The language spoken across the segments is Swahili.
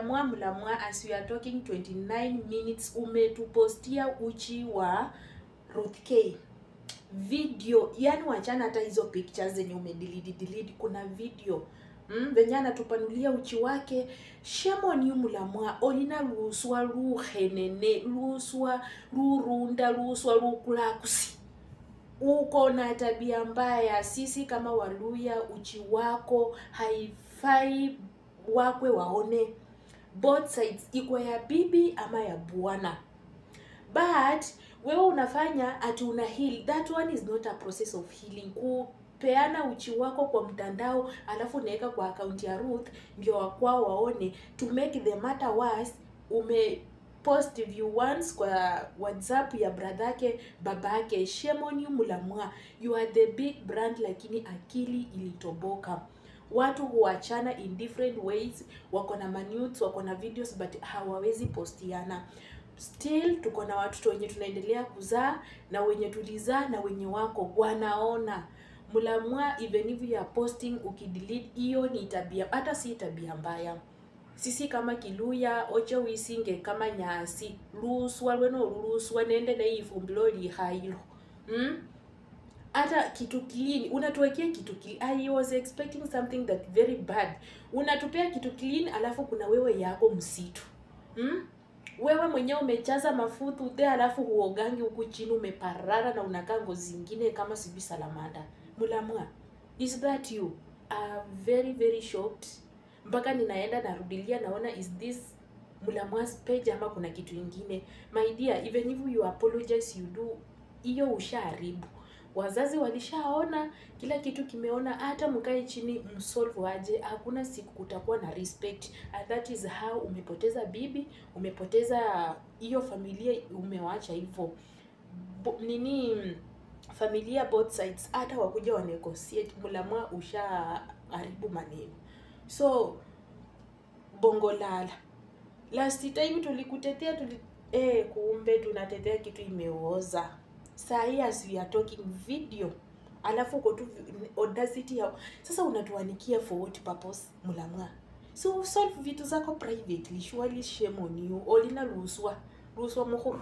Mulamwa, Mulamwa, as we are talking 29 minutes, umetupostia uchi wa Ruth K video. Yani wachana hata hizo pictures zenye umedelete delete, kuna video venye anatupanulia uchi wake. Shame on you Mulamwa, olina luswa luhenene, luswa lurunda, luswa lukulakusi. Uko na tabia mbaya. Sisi kama Waluya, uchi wako haifai wakwe waone. Both sides, iko ya bibi ama ya bwana. But wewe unafanya ati una heal. That one is not a process of healing. Kupeana uchi wako kwa mtandao alafu unaweka kwa account ya Ruth ndio wakwao waone. To make the matter worse, ume post view once kwa WhatsApp ya brother-ke, babake. Shame on you Mulamwa. You are the big brand, lakini akili ilitoboka. Watu huachana in different ways, wako na manudes, wako na videos, but hawawezi postiana. Still tuko na watoto wenye tunaendelea kuzaa na wenye tulizaa na wenye wako wanaona. Mulamwa, even if you are posting ukidelete, hiyo ni tabia, hata si tabia mbaya. Sisi kama Kiluya oche wisinge kama nyasi luswa lweno luswa nende na ifumbilo lihailo. Hata kitu clean unatuwekea kitu clean. I was expecting something that very bad. Unatupea kitu clean alafu kuna wewe yako msitu. Wewe mwenyewe umechaza mafuta ute alafu huogangi huku chini umeparara na unakaa ngozi zingine kama sijui salamanda. Mulamwa, is that you? I'm very very shocked. Mpaka ninaenda narudilia naona is this Mulamwa's page ama kuna kitu ingine. My dear, even if you apologize you do, hiyo ushaharibu. Wazazi walishaona, kila kitu kimeona, hata mkae chini msolve aje, hakuna siku kutakuwa na respect. And that is how umepoteza bibi, umepoteza hiyo familia, umewacha hivyo. Nini familia both sides, hata wakuja wa negotiate, Mulamwa ushaharibu maneno. So bongo lala. Last time tulikutetea kumbe tunatetea kitu imeoza. Sahi as we are talking video, alafu uko tu audacity yao. Sasa unatuanikia for what purpose Mulamwa? So solve vitu zako privately. Surely shame on you. Olina luswa, luswa muhuru.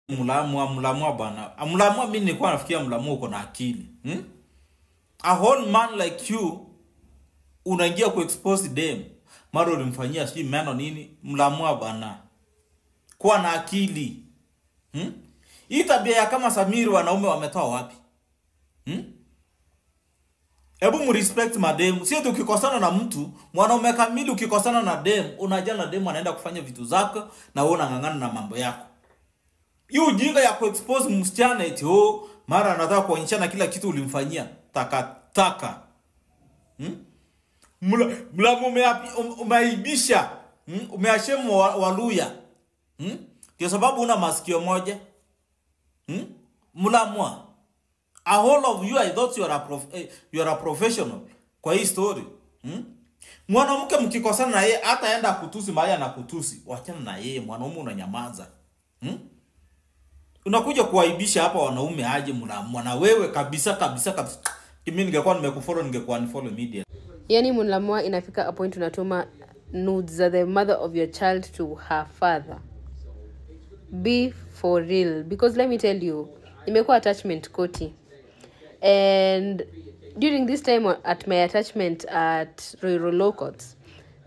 Mulamwa, Mulamwa bana. Mulamwa, mimi nilikuwa nafikiria Mulamwa uko na akili. A whole man like you unaingia ku expose dem. Mara ulimfanyia sijui meno nini. Mulamwa bana, kuwa na akili. Hii tabia ya kama Samiri wanaume wametoa wapi? Hebu mrespect madem. Sio tu ukikosana na mtu, mwanaume kamili ukikosana na dem, unajana na dem anaenda kufanya vitu zako na wewe unang'ang'ana na mambo yako. Hii ujinga ya kuexpose msichana eti oh, mara anataka kuonyeshana kila kitu ulimfanyia. Taka taka. Mla umeaibisha. Umeashemu Waluya. Kwa sababu una masikio moja. Mulamwa, a whole of you, I thought you are a professional kwa hii story. Mwanamke mkikosana na yeye hata enda kutusi mahali na kutusi, wachana na yeye, mwanaume unanyamaza. Unakuja kuaibisha hapa wanaume aje Mulamwa, na wewe kabisa kabisa kabisa. Mimi ningekuwa nimekufollow ningekuwa unfollow media. Yani Mulamwa, inafika a point unatuma nudes za the mother of your child to her father. Be for real, because let me tell you, imekuwa attachment koti. And during this time at my attachment at Ruiru Law Courts,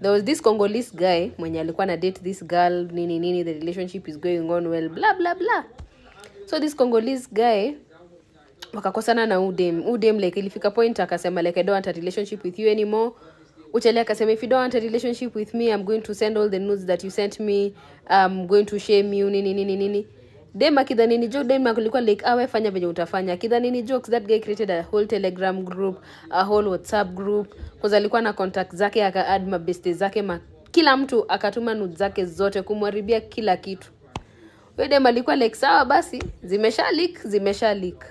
there was this Congolese guy mwenye alikuwa na date this girl, nini nini, the relationship is going on well, blah blah blah. So this Congolese guy wakakosana na udem. Udem like ilifika point akasema like I don't want a relationship with you anymore. Uchele akasema if you don't want a relationship with me, I'm going to send all the nudes that you sent me. I'm going to shame you, nini nini nini. Dem akidhani ni joke, dem alikuwa like awe fanya venye utafanya. Akidhani ni jokes, that guy created a whole Telegram group, a whole WhatsApp group, cause alikuwa na contact zake, aka add mabeste zake, kila mtu akatuma nudes zake zote kumharibia kila kitu. Huyo dem alikuwa like sawa basi, zimesha leak, zimesha leak.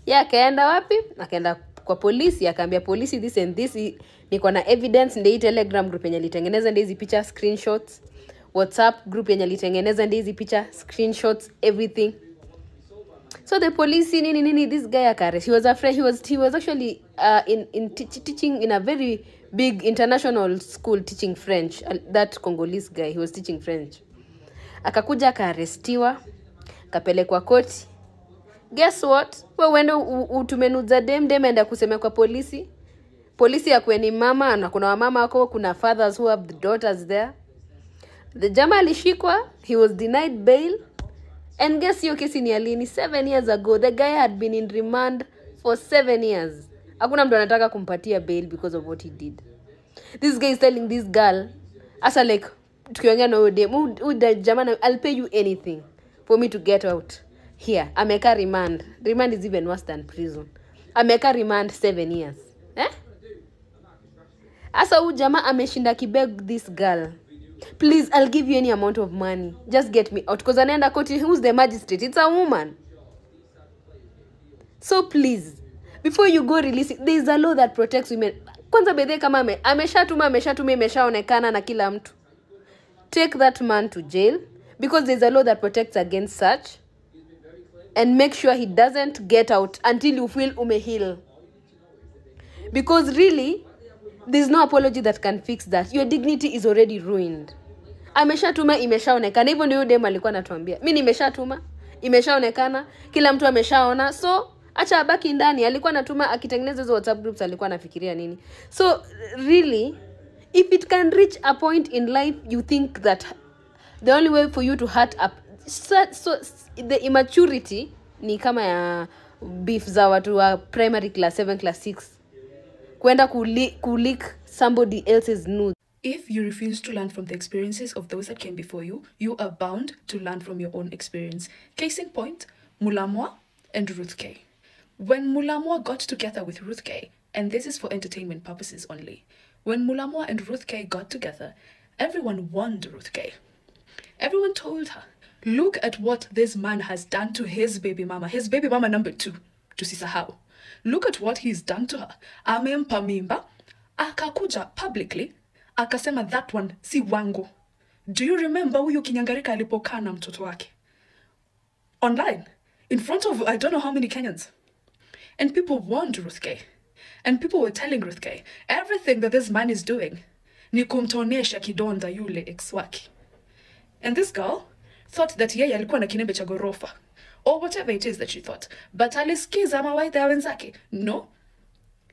Ya akaenda wapi? Akaenda kwa polisi, akaambia polisi this and this, niko na evidence, ndio hii Telegram group yenye alitengeneza, ndio hizi picha screenshots, WhatsApp group yenye alitengeneza, ndio hizi picha screenshots, everything. So the police nini nini, this guy akarest. He was afraid. He was actually in teaching in a very big international school, teaching French. That Congolese guy, he was teaching French. Akakuja akaarestiwa, akapelekwa koti. Guess what? We uende utume nudes za dem, dem enda kusema kwa polisi, polisi akuwe ni mama na kuna wamama wako, kuna fathers who have the daughters there. The jama alishikwa, he was denied bail. And guess hiyo kesi ni ya lini? 7 years ago. The guy had been in remand for 7 years. Hakuna mtu anataka kumpatia bail because of what he did. This guy is telling this girl, asa like tukiongea na huyo dem, huyu jamaa, "I'll pay you anything for me to get out here." Ameka remand. Remand is even worse than prison. Ameka remand 7 years, eh? Asa huyu jamaa ameshinda akibeg this girl, "Please, I'll give you any amount of money, just get me out." Because anaenda koti, who's the magistrate? It's a woman. So please, before you go releasing, there is a law that protects women. Kwanza bedhe, kama ameshatuma, ameshatuma, imeshaonekana na kila mtu, take that man to jail, because there's a law that protects against such, and make sure he doesn't get out until you feel umeheal, because really there's no apology that can fix that. Your dignity is already ruined. Ameshatuma, imeshaonekana. Hivyo ndio dem alikuwa anatuambia, "Mi nimeshatuma, imeshaonekana, kila mtu ameshaona, so acha abaki ndani." Alikuwa anatuma, akitengeneza hizo WhatsApp groups, alikuwa anafikiria nini? So really, if it can reach a point in life you think that the only way for you to hurt up so the immaturity ni kama ya beef za watu wa primary class 7, class 6, kwenda kuleak somebody else's nude. If you refuse to learn from the experiences of those that came before you, you are bound to learn from your own experience. Case in point, Mulamwa and Ruth K. When Mulamwa got together with Ruth K, and this is for entertainment purposes only, when Mulamwa and Ruth K got together, everyone warned Ruth K. Everyone told her, "Look at what this man has done to his baby mama, his baby mama number two, tusisahau. Look at what he's done to her. Amempa mimba, akakuja publicly, akasema that one si wangu." Do you remember huyu kinyangarika alipokaa na mtoto wake? Online, in front of I don't know how many Kenyans. And people warned Ruth K. And people were telling Ruth K, everything that this man is doing ni kumtonesha kidonda yule ex wake. And this girl thought that yeye alikuwa na kinembe cha gorofa or whatever it is that she thought. But alisikiza mawaidha ya wenzake? No.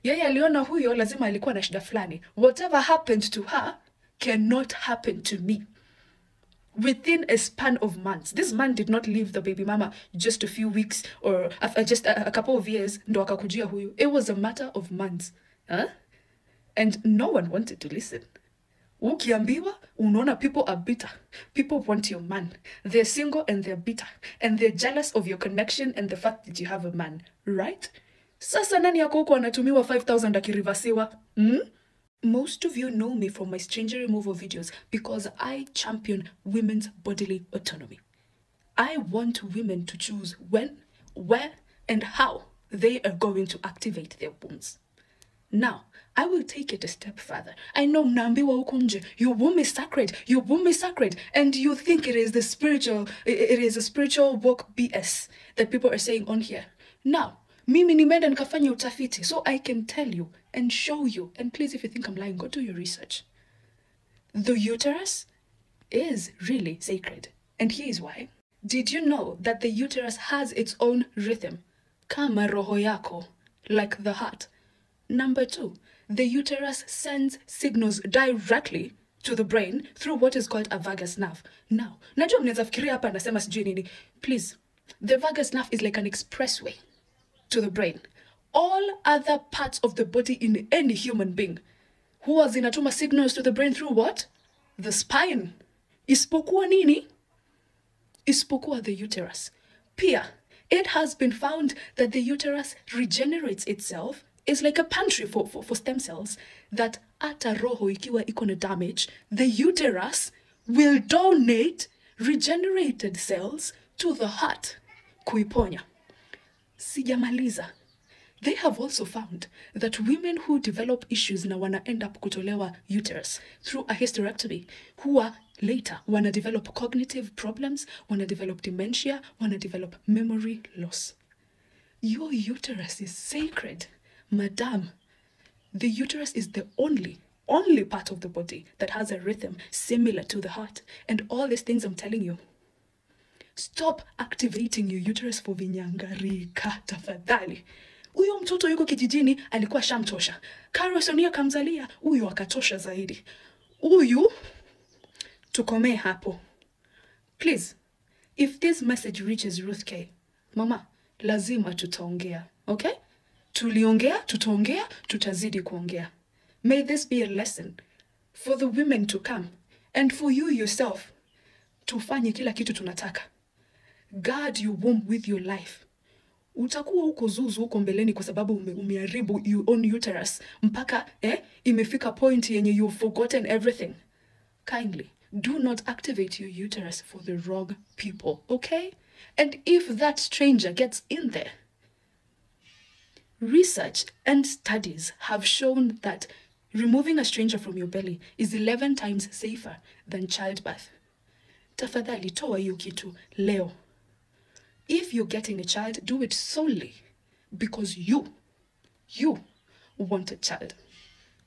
Yeye aliona huyo lazima alikuwa na shida fulani. Whatever happened to her cannot happen to me. Within a span of months, this man did not leave the baby mama just a few weeks or just a couple of years ndo akakujia huyu. It was a matter of months. Huh? And no one wanted to listen. Ukiambiwa, unaona people are bitter. People want your man. They're single and they're bitter. And they're jealous of your connection and the fact that you have a man. Right? Sasa nani yako huko anatumiwa 5000 akirivasiwa? Hmm? Most of you know me from my stranger removal videos because I champion women's bodily autonomy. I want women to choose when, where, and how they are going to activate their wombs. Now, I will take it a step further. I know mnaambiwa huku nje, your womb is sacred, your womb is sacred, and you think it is a spiritual work BS that people are saying on here. Now, mimi nimeenda nikafanya utafiti, so I can tell you and show you, and please, if you think I'm lying, go do your research. The uterus is really sacred, and here is why. Did you know that the uterus has its own rhythm? Kama roho yako, like the heart. Number two, the uterus sends signals directly to the brain through what is called a vagus nerve. Now, najua mnaweza fikiria hapa nasema sijui nini. Please, the vagus nerve is like an expressway to the brain. All other parts of the body in any human being huwa zinatuma signals to the brain through what? The spine. Isipokuwa nini? Isipokuwa the uterus. Pia, it has been found that the uterus regenerates itself, is like a pantry for stem cells, that ata roho ikiwa iko na damage, the uterus will donate regenerated cells to the heart kuiponya. Sijamaliza. They have also found that women who develop issues na wana end up kutolewa uterus through a hysterectomy huwa later wana develop cognitive problems, wana develop dementia, wana develop memory loss. Your uterus is sacred. Madam, the uterus is the only part of the body that has a rhythm similar to the heart. And all these things I'm telling you. Stop activating your uterus for vinyangarika, tafadhali. Huyo mtoto yuko kijijini alikuwa shamtosha. Karo Sonia kamzalia, huyo akatosha zaidi. Huyu tukomee hapo. Please, if this message reaches Ruth K, mama, lazima tutaongea, okay? Tuliongea, tutaongea, tutazidi kuongea. May this be a lesson for the women to come and for you yourself. Tufanye kila kitu tunataka. Guard your womb with your life. Utakuwa huko zuzu huko mbeleni kwa sababu umeharibu your own uterus mpaka imefika point yenye you've forgotten everything. Kindly, do not activate your uterus for the wrong people, okay? And if that stranger gets in there, research and studies have shown that removing a stranger from your belly is 11 times safer than childbirth. Tafadhali toa hiyo kitu leo. If you're getting a child, do it solely because you want a child.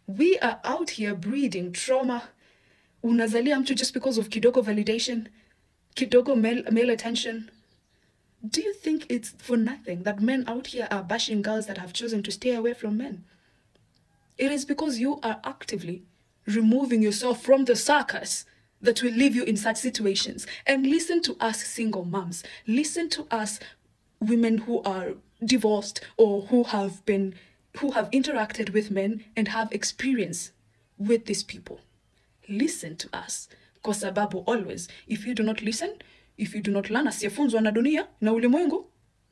We are out here breeding trauma. Unazalia mtu just because of kidogo validation, kidogo male attention. Do you think it's for nothing that men out here are bashing girls that have chosen to stay away from men? It is because you are actively removing yourself from the circus that will leave you in such situations. And listen to us single moms. Listen to us women who are divorced or who have interacted with men and have experience with these people. Listen to us. Kwa sababu always, if you do not listen, if you do not learn, asiyefunzwa na dunia, na ulimwengu,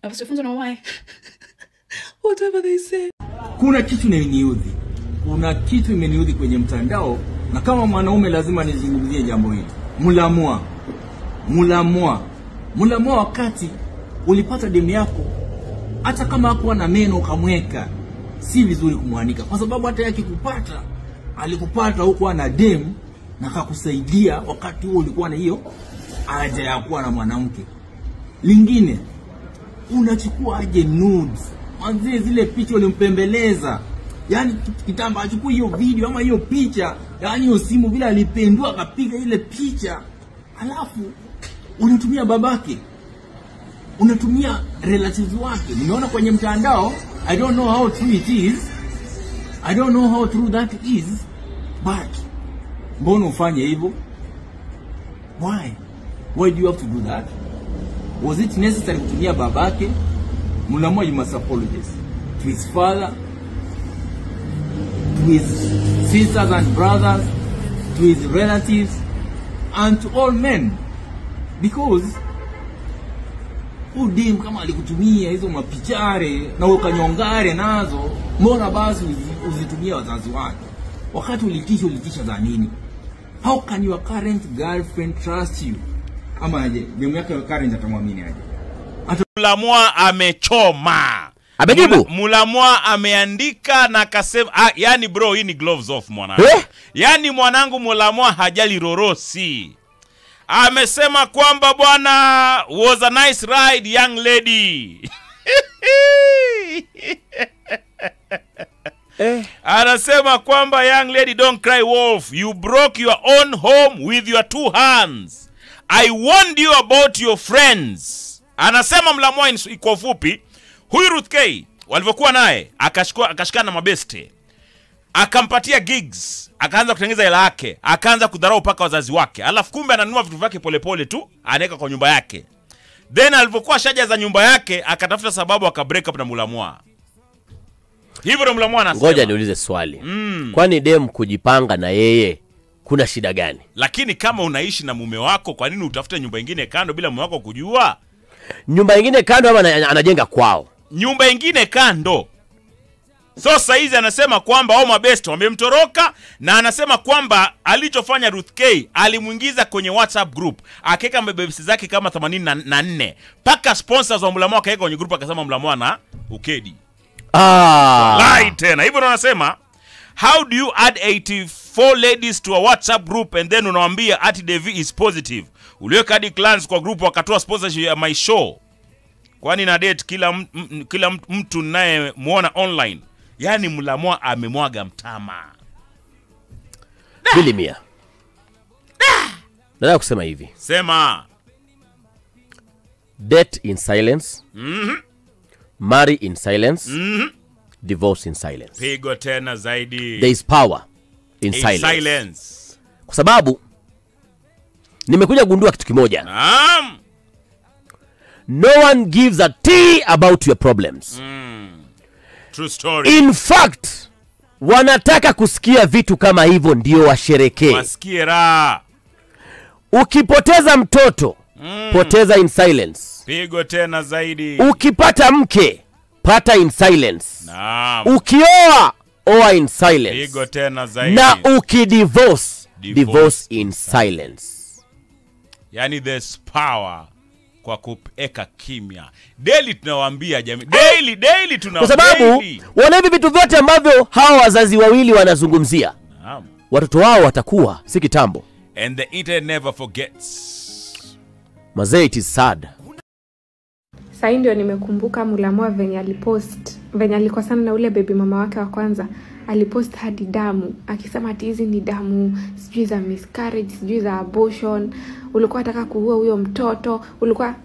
na asiyefunzwa na mamaye. Whatever they say. Kuna kitu imeniudhi. Kuna kitu imeniudhi kwenye mtandao, na kama mwanaume lazima nizungumzie jambo hili. Mulamwa. Mulamwa. Mulamwa, wakati ulipata demu yako, hata kama hakuwa na meno ukamweka, si vizuri kumwanika, kwa sababu hata yake kupata, alikupata huko na demu na akakusaidia wakati huo ulikuwa na hiyo haja ya kuwa na mwanamke. Lingine, unachukua aje nudes? Manze, zile picha ulimpembeleza. Yaani kitamba achukue hiyo video ama hiyo picha, yaani hiyo simu vile alipendua akapiga ile picha. Alafu unatumia babake, unatumia relatives wake. Nimeona kwenye mtandao, I don't know how true it is. I don't know how true that is, but mbona ufanye hivyo? Why? Why do you have to do that? Was it necessary kutumia babake? Mulamwa, you must apologize to his father, to his sisters and brothers, to his relatives, and to all men. Because udem kama alikutumia hizo mapichare na ukanyongare nazo, mbona basi uzitumie wazazi wake? Wakati ulitisha za nini? How can your current girlfriend trust you? Ama aje, demu yake current atamwamini aje? Mulamwa amechoma. Amejibu. Mulamwa ameandika na akasema, yani bro, hii ni gloves off mwanangu. Yani mwanangu Mulamwa hajali rorosi. Amesema kwamba bwana, was a nice ride young lady. Anasema kwamba young lady, don't cry wolf. You broke your own home with your two hands. I warned you about your friends. Anasema Mulamwa kwa ufupi, huyu Ruth K walivyokuwa naye akashikana na mabeste, akampatia gigs, akaanza kutengeneza hela yake, akaanza kudharau paka wazazi wake. Alafu kumbe ananunua vitu vyake polepole tu, anaweka kwa nyumba yake. Then alivyokuwa shaja za nyumba yake, akatafuta sababu aka break up na Mulamwa. Hivyo ndo Mulamwa anasema. Ngoja niulize swali. Kwani dem kujipanga na yeye kuna shida gani? Lakini kama unaishi na mume wako, kwa nini utafute nyumba nyingine kando bila mume wako kujua? Nyumba nyingine kando ama anajenga kwao? Nyumba nyingine kando. So saizi anasema kwamba hao mabest wamemtoroka, na anasema kwamba alichofanya Ruth K, alimuingiza kwenye WhatsApp group, akaweka mabebesi zake kama 84 paka sponsors wa Mulamwa akaweka kwenye group, akasema Mulamwa na ukedi. Lai tena. Hivyo ndo anasema, how do you add 84 ladies to a WhatsApp group and then unawaambia ati Devi is positive? Uliweka hadi clans kwa group wakatoa sponsorship ya my show. Kwani na date kila mtu naye muona online. Yaani Mulamwa amemwaga mtama. Bilimia. Nataka kusema hivi. Sema. Date in silence. Marry in silence. Divorce in silence. Pigo tena zaidi. There is power in silence. Silence. Kwa sababu nimekuja kugundua kitu kimoja. Naam. No one gives a tea about your problems. True story. In fact, wanataka kusikia vitu kama hivyo ndio washerekee. Wasikie raha. Ukipoteza mtoto, poteza in silence. Pigo tena zaidi. Ukipata mke, pata in silence. Naam. Ukioa, oa in silence. Pigo tena zaidi. Na ukidivorce, divorce in silence. Yani there's power kwa kuweka kimya. Daily tunawaambia jamii. Daily tunawaambia. Kwa sababu wana hivi vitu vyote ambavyo hawa wazazi wawili wanazungumzia. Naam. Watoto wao watakuwa si kitambo. And the internet never forgets. Mazee, it is sad. Sasa ndio nimekumbuka Mulamwa venye alipost, venye alikosana na ule baby mama wake wa kwanza, alipost hadi damu akisema ati hizi ni damu sijui za miscarriage, sijui za abortion, ulikuwa unataka kuua huyo mtoto, ulikuwa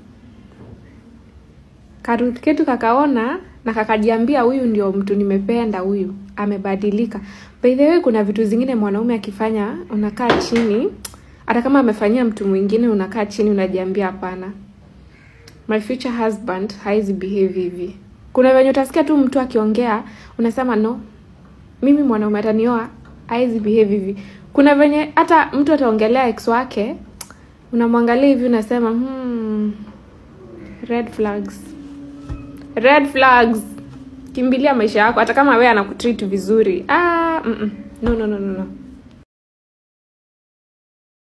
Karuth ketu kakaona na kakajiambia huyu ndio mtu nimependa, huyu amebadilika. By the way, kuna vitu zingine mwanaume akifanya unakaa chini, hata kama amefanyia mtu mwingine unakaa chini unajiambia hapana, my future husband haizi behave hivi. Kuna wenye utasikia tu mtu akiongea unasema no, mimi mwanaume atanioa haizi behave hivi. Kuna venye hata mtu ataongelea ex wake unamwangalia hivi unasema red flags. Red flags. Kimbilia maisha yako hata kama wewe anakutreat vizuri. No.